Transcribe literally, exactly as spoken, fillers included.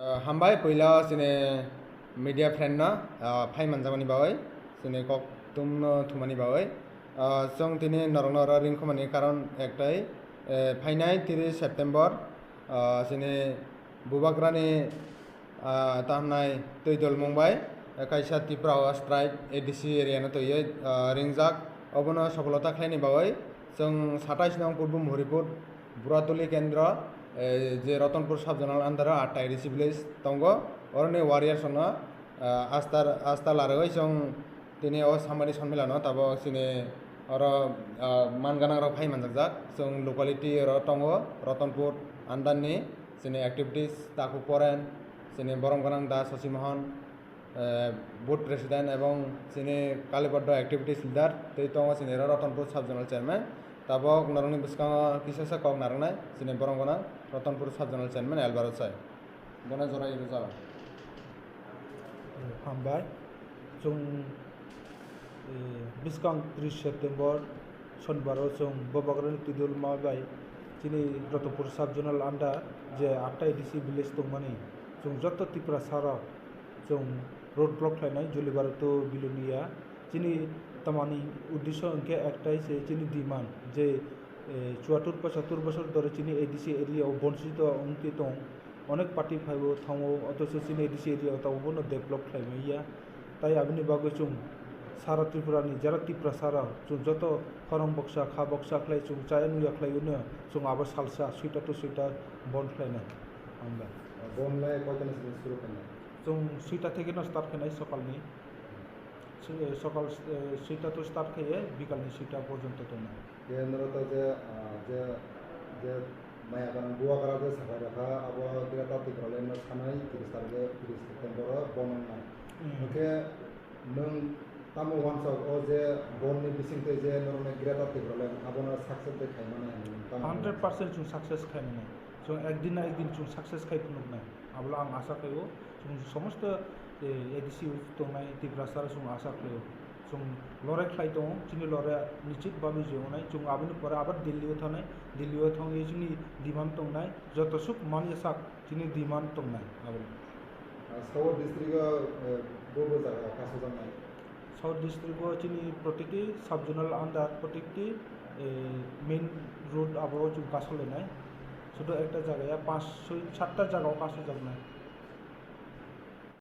Ah, hambai puila chini media friend no, ah, phai manjakmani bagwi, chini kok tumno thumani bagwi. Ah, chwng tini norokno oro ringkhumani karon ektai, eh, phainai tris September, ah, chini Bubagrani, ah, ta hwnai twi dol mung bai, eh, kaisa Tipra o strike A D C area no twiwi, ah, ringjak. Obono sopholota khlaini bagwi chwng satais nong Purbo Muhuripur Buratuli Kendra, eh, je Ratanpur Sub Zonal under o atta A D C village tongo, oroni warriors rokno, ah, asta, asta larwi chwng tini o samari sonmilano tabok chini oro, ah, manganang rok phai manjakjak. Chwng locality oro tongo Ratanpur under ni chini activities takhuk poren chini borom gwnang Da Sasi Mohan, eh, booth president ebong chini Kalibaddo activities leader tei tongo chini oro Ratanpur sub zonal chairman. Tabok norokni bwskango kisa sa kok narwknai chini borom gwnang Ratanpur sub zonal chairman Elbaro Sai. Bono jora iro jala. Hambai. Chwng, eh, bwskang tris September Sonbaro chwng Bubagrani twidulma bai chini Ratanpur sub zonal under je atta A D C village tongmani chwng joto Tiprasa rok chwng road block khlainai Jolibaro to Bilonia. Chini tamani uddesho hwnkhe ektai se chini demand je, eh, chuatur pachatur bosor dhore chini A D C area o bonchito wngwi tong. Onek party phaibo thango, othocho chini A D C area o tabuk bono develop khlai manya. Tai aboni bagwi chwng sara Tripura ni jara Tiprasa rok chwng joto khorang boksa kha boksa khlai chwng chaya nuya khlai uno chwng abo salsa soita to soita bon khlainai. Hambai. Bon le koita ni simi suru khainai? Chwng soita theke no start khainai sokalni. Sui-, sokal, eh, soita to start khaiye bikalni soita porjonto tongnai. Khe norok to je, ah, je, je maya gwnang bubagra je sakai rokha, abo Greater Tipraland no sanai tris tarikh, tris September o bon wngnai. Hmm. Hwnkhe nwng tamo uansuk o je bon ni bisingtwi je norokni Greater Tipraland abono success de khaimani hinwi nwng tamo Hundred percent chwng success khaimani. Chwng ekdin na ekdin chwng success khai phunuknai. Abole ang asa khlaio, chwng somosto, eh, A D C o tongnai Tiprasa rok chwng asa khlaio. Chwng lorai khlai tongo, chini lorai nichit babi je wngnai, chwng aboni pore abar Delhi o thangnai, Delhi o thangwi chini demand tongnai, joto suk manya sak chini demand tongnai aboni. Ah, South district o, eh, bo bo jaga o kasojaknai? South district o chini protikti sub zonal under protikti, eh, main road abo chwng kasolenai. Sudu ekta jaga ya panch, soi, satta jaga o kasojaknai.